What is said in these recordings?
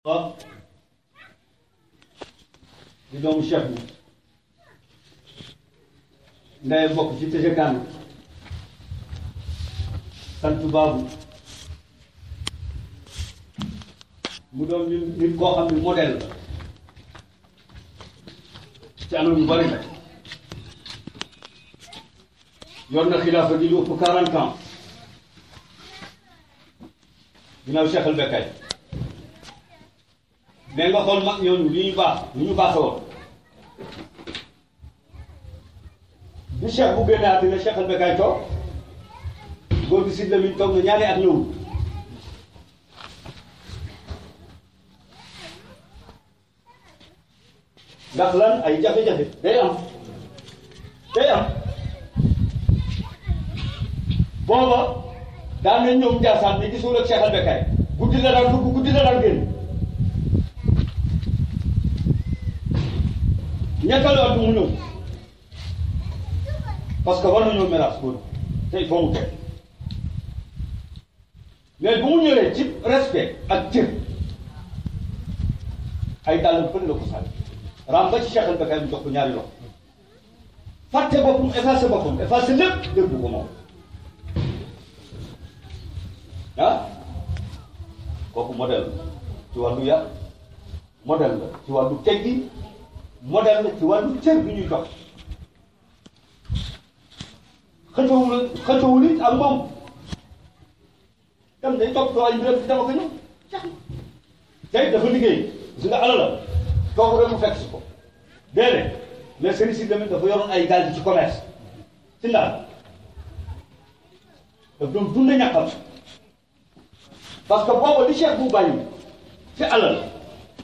waaw di doomu Cheikh bi ndey bokk ci tëjëkaan sant baabu mu doon nit koo xam ne modèle la ci anam yu bari nag yor na xilaafa gi lu ëpp 40 ans ginnaaw Cheikh al Bekkay mais nga xool mag ñooñu li ñu baaxoon bi Cheikh bu génne àddina Cheikh al Bekkay toog góor gi Sidy Lamine toog na ñaari at ñëwul ndax lan ay jafe-jafe day am booba daan nañ ñëw Ndiassane ni gisul ak Cheikh al Bekkay guddi la daan dugg guddi la daan génn ñetteelu at bi mu ñëw parce que war nañoo meraas góor te il faut mu teg mais bu mu ñëwee ci respect ak cër ay dàllam fële la ko sànni ram ba ci Cheikh al Bekkay mu jox ko ñaari loxo fàtte boppam effacé lépp dégg ko moom ah kooku modèle la ci wàllu yar modèle la ci wàllu teggi modèle la ci wàllu cër bi ñuy jox xëccowul it ak moom tam day topp ay mbiram dama ko ñëw tey dafa liggéey si nga alala kooku rek mu fekk si ko déedéet mais Serigne Sidy Lamine dafa yoroon ay gaal ci commerce ci ndaal daf doon dund ñàkkam parce que boobu li Cheikh bu bàyyi ci alal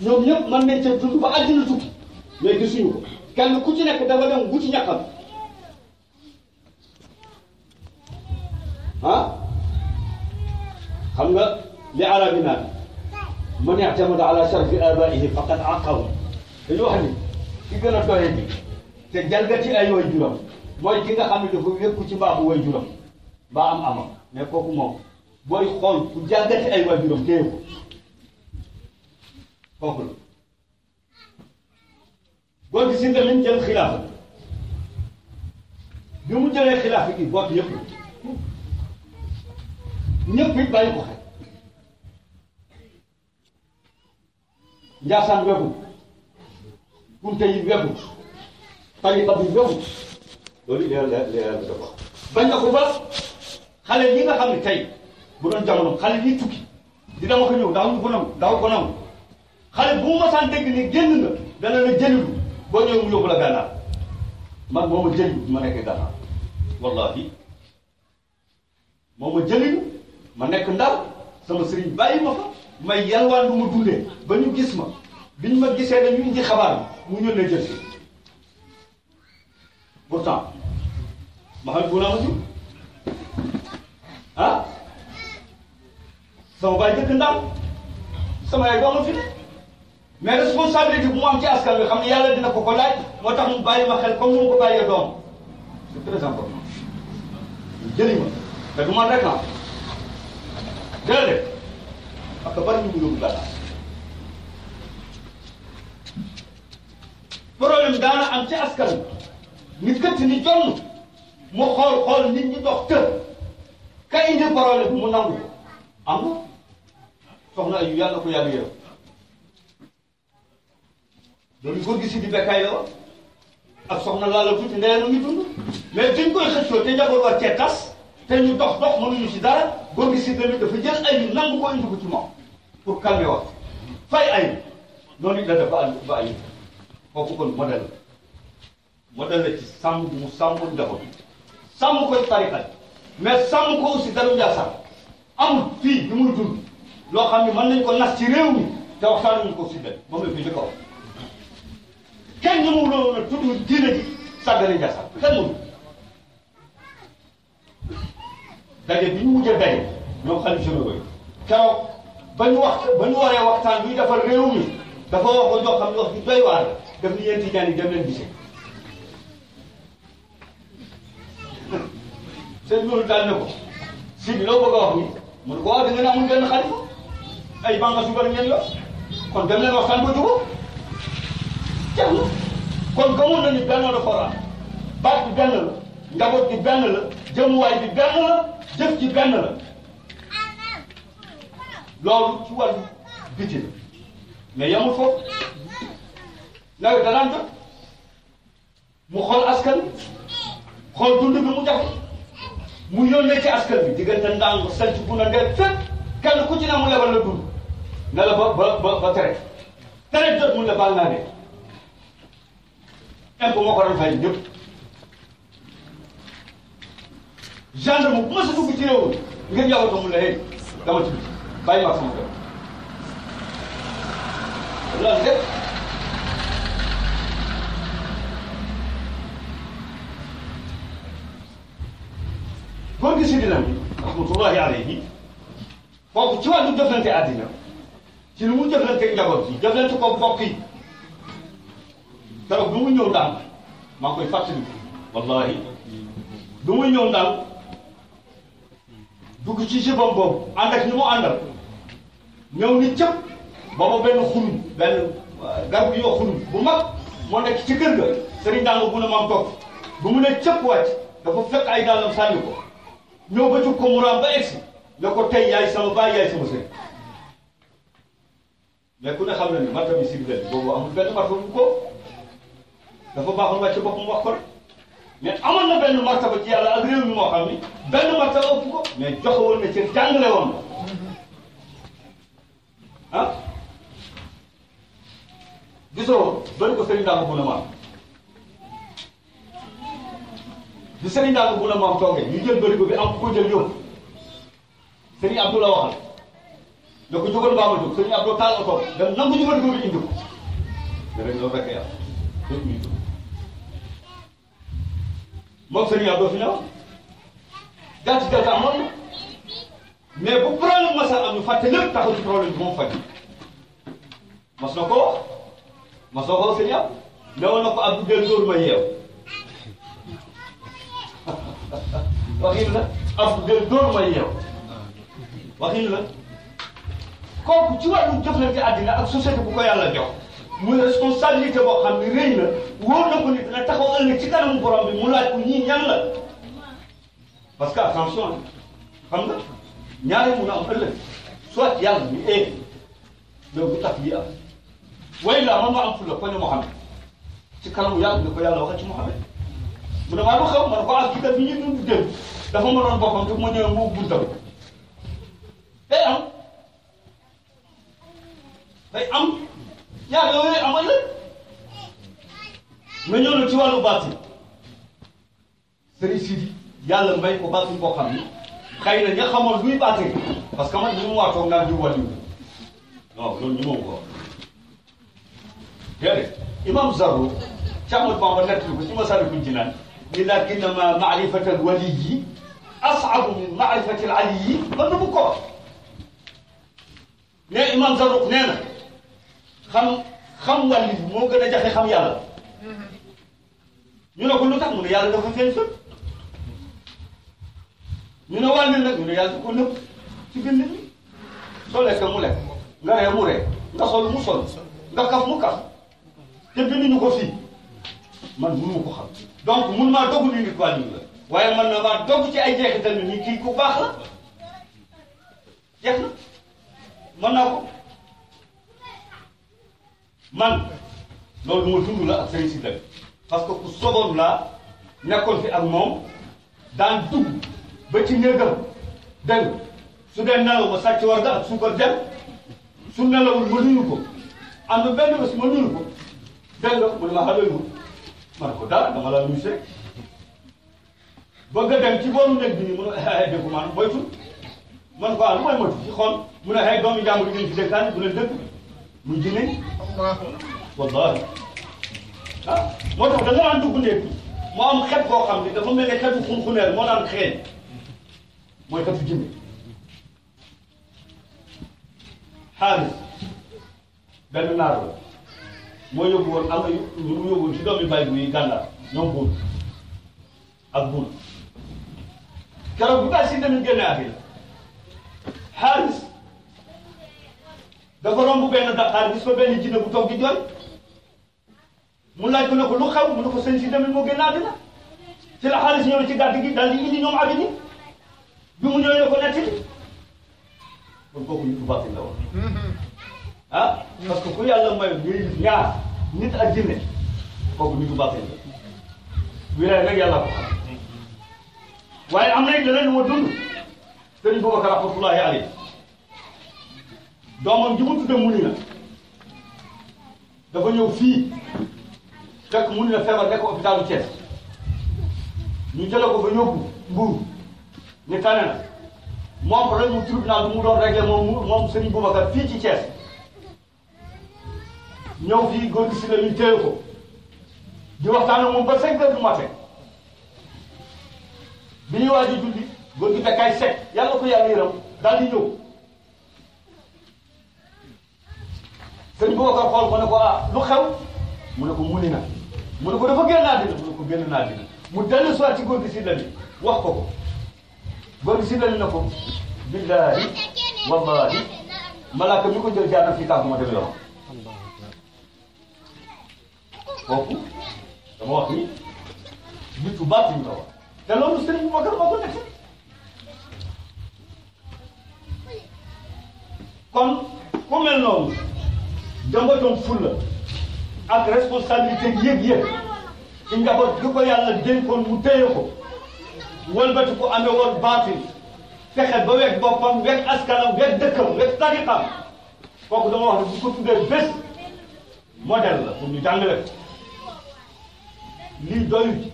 ñoom ñëpp mën nañ ca dund ba àddina tukki mais gisuñu ko kenn ku ci nekk dafa dem bu ci ñàkkam ah xam nga li arab yi naan man i'tamada ala sharfi abaihi faqad aqaw dañu wax ni ki gën a doye bi te jalgati ay way juram mooy ki nga xam ne dafa wékku ci mbaaxu way juram mbaa am amam mais kooku moom booy xool ku jalgati ay way juram téye ko kooku la góor gi Sidy Lamine jël xilaafa bi mu jëlee xilaafa gi boot ñëpp it bàyyi ko xel Njaasaan wegu Kunte yi wegu tariqa bi wegu loolu leer dafa bañ na ko ba xale yi nga xam ne tey bu doon jamono xale yi tukki di dama ko ñëw daaw ko nangu xale bu mu masaan dégg ni génn nga dana la jëlilu boo ñëwee mu yóbbu la gànnaar man moo ma jëlilu ma nekkee gànnaar wallahi moo ma jëlilu ma nekk ndaw sama sëriñ bàyyi ma fa may yalwaan lu ma dundee ba ñu gis ma biñ ma gisee ne ñu indi xabaar bi mu ñëw ne jël si pourtant ma xam bu naa ma jur ah sama baay dëkk ndaw sama yaay dooma fi ne mais responsabilité bu mu am ci askan bi xam ne yàlla dina ko laaj moo tax mu bàyyi ma xel comme ni mu ko bàyyee doom c'est très important jëli ma te du man rek ah déedéet parce que bari ñu mu yóbbu gànnaar problème daana am ci askan bi ñu këtt ni jonn mu xool nit ñi dox tër ka indi problème mu nangu ko am na soxna ayu yàlla ko yàlla yërëm loolu góor gi Sidy Bekkay la ak soxna Lalla tuuti ndeyam ngi dund mais duñ koy xëccoo te njaboot war cee tas te ñu dox mënuñu si dara góor gi Sidy Lamine dafa jël ay yu nangu ko indi ko ci moom pour calmer wax fay ay noonu it la def ba ay kooku kon modèle la ci sàmm bi mu sàmm njaboot sàmm koy tariqa mais sàmm ko aussi dalu Ndiassane amul fii bi muy dund loo xam ne mën nañ ko nas ci réew mi te waxtaanuñu ko Sidy moom la fi njëkk a wax kenn ñu mu loolu na tudd diine ji sàggane Ndiassane kenn mënu daje bi ñu mujjee daje ñoom xalifa généraux yi keroog ba ñu waree waxtaan bi defar réew mi dafa wax ko jox xam ne wax ju doy waar def ni yéen tijaan yi dem leen gisee seen loolu daal ne ko Sidy loo bëgg a wax ni mu ne ko wax da ngeen amul benn xalifa ay bànqaas yu bari ngeen yor kon dem leen waxtaan ba jubóo jeex na kon gëmoon na ni benn dafa war a baat bi benn la njaboot bi benn la jëmuwaay bi benn la jëf ji benn la loolu ci wàllu biti la mais yamul foofu nawet da daan jot mu xool askan xool dund bi mu jafe mu yónnee ci askan bi diggante ndànk sant bu na ndee fépp kenn ku ci ne mu lebal la dund ne la ba tere jot mun la baal naa ne impôt moo ko doon fay ñëpp gendarme bu ma sa dugg ci réew ngir yàlla mun la hey dama ci bàyyi ma sama kër loolu lépp góor gi si dina mi rahmatullahi alayhi foofu ci wàllu jëflante àddina ci lu mu jëflante njaboot yi jëflante ko mbokk yi keroog du mu ñëw daal maa ngi koy fàttali wallahi du muy ñëw daal dugg ci jibam boobu ànd ak ñi mu àndal ñëw ni cëpp booba benn xulum benn garab yoo xulum bu mag moo nekk ci kër ga sëriñ daanga bu ne maam toog bu mu ne cëpp wàcc dafa fekk ay dàllam sànni ko ñëw ba ci ko mu raam ba egsi ne ko tey yaay sama baay yaay sama sëriñ mais ku ne xam na ni martaba si biir boobu amul benn martaba bu ko dafa baaxoon wàcc boppam wax ko rek mais amoon na benn martaba ci yàlla ak réew mi moo xam ni benn martaba ëpp ko mais joxe woon na ci jàngale woon ah gisoo bëri ko sëriñ Ndanga bu ne maam bi sëriñ Ndanga bu ne maam toogee ñu jël bëri ko bi am ko jël yóbbu sëriñ Abdou la waxal ne ko jógal mbaa ma jóg sëriñ Abdou taal oto dem nangu ñu bëri ko bi indi ko ne rek loolu rek a yàlla lépp ñuy jóg moom sëriñ Abdou fi ñëw gàtt gàtt amoon na mais bu problème masa am ñu fàtte lépp taxaw ci problème bi moom faj mas na ko wax sëriñ Abdou newoon na ko Abdou del dóor ma yeew waxin la Abdou del dóor ma yeew waxin la kooku ci wàllu jëflante àddina ak société bu ko yàlla jox muy responsabilité boo xam ne rëy na wóor na ko ni dina taxaw ëllëg ci kanamu borom bi mu laaj ko ñii ñan la parce que attention xam nga ñaari mun a am ëllëg soit yàlla ni yow bu tax yi am way laa man ma am fulla ko ne Muhammad ci kanamu yàlla ni ko yàlla waxal ci Muhammad mu ne maa lu xew man ko ak kii bi ñu dund démb dafa mënoon boppam te mu ñëwee mu buntam day am ñaar yooyu am ëllëg nga ñëw na ci wàllu baatin sëriñ Sidi yàlla may ko baatin boo xam ni xëy na ña xamoon luy baatin parce que man ñu mu waatoog naan di wàllu non loolu ñu moom ko déedéet imam Zarro ci Ahmad Bamba nettali ko ci Masaalikul Jinaan ni lakinnama maarifata alwaliyi as'abu min maarifati alaliyi man na mu ko ne imam Zarro nee na xam wàlli moo gën a jafe xam yàlla ñu ne ko lu tax mu ne yàlla dafa feeñ fépp ñu ne wàlli nag ñu ne yàlla da ko nëpp ci biir nit ñi soo lekk mu lekk nga ree mu ree nga sol mu sol nga kaf mu kaf te binduñu ko fii man mënu ko xam donc mun maa dogu ni nit wàlli la waaye man na maa dogg ci ay jeexital ni ni kii ku baax la jeex na mën naa ko man loolu lu ma dund la ak sëriñ si tamit parce que ku soboon laa nekkoon fi ak moom daan dugg ba ci néegam dégg nga su dee nelaw ma sàcc war ga ak suukar dem su nelawul ma nuyu ko am na benn bés ma nuyu ko dégg nga mu ne ma xale yu ma ne ko dara dama la nuyu rek bëgg a dem ci booru néeg bi nii mu ne dégg maanaam moytu man ko lu may moytu ci xool mu ne xëy doomu jàmbur yi ngeen ci dénkaane bu leen dëkk muy jinne wallahi ah moo tax da nga daan dugg néeg bi moo am xet koo xam ne dafa mel ne xetu xunxuneer moo daan xeeñ mooy xetu jinne xaalis benn naar la moo yóbbu woon am na ñu mu yóbbu ci doomi bay bu yi gànnaar ñoom buur ak buur keroog bi bàyyi si tamit génne affaire xaalis dafa romb benn Dakar gis fa benn jinne bu toog di jooy mu laaj ko ne ko lu xew mu ne ko sëñ si demit moo génn àddina ci la xaalis ñëw ci gàtt gi daal di indi ñoom abidi bi mu ñëwee ko nettali kon kooku nitu baatin la woon ah parce que ku yàlla may ngay ñaar nit ak jinne kooku nitu baatin la wilaay rek yàlla ko xam waaye am na it leneen lu ma dund sëriñ Boubacar rahmatullahi alayhi doomam ji mu tudde Munina dafa ñëw fii fekk Munina feebar nekk hôpitalu Thiès ñu jële ko fa yóbbu Mbuur ni tane na moom problème mu tribunal bi mu doon réglé moom sëriñ Boubacar fii ci Thiès ñëw fii góor gi si la ñu téye ko di waxtaan ak moom ba 5 heures du matin bi ñuy waaj a julli góor gi Bekkaay Seck yàlla ko yàlla yërëm daal di ñëw sëñ Boubacar xool ko ne ko ah lu xew mu ne ko Munina mu ne ko dafa génn àddina mu ne ko génn naa àddina mu dellu soir ci góor gi si la bi wax ko góor gi si la ne ko billahi wallahi malaaka mi ko jël jaar na fii kàggu ma dem yoon kooku dama wax ni nitu baatin la wax te loolu sëriñ Boubacar moo ko nekk kon ku mel noonu jëmbatoon fulla ak responsabilité yëg-yëg ci njaboot gi ko yàlla dénkoon mu téye ko wëlbati ko amee woon baatin fexe ba wekk boppam wekk askanam wekk dëkkam wekk tariqam kooku dama wax ne bu ko tuddee bés modèle la pour ñu jàngale lii doyul ci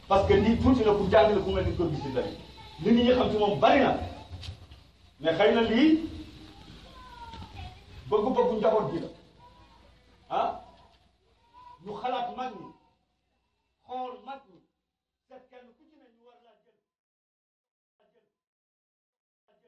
parce que lii tuuti na pour jàngale ku mel ni ko gis tamit li nit ñi xam ci moom bari na mais xëy na lii bëggu-bëggu njaboot bi la ah ñu xalaat mag ñi xool mag ñi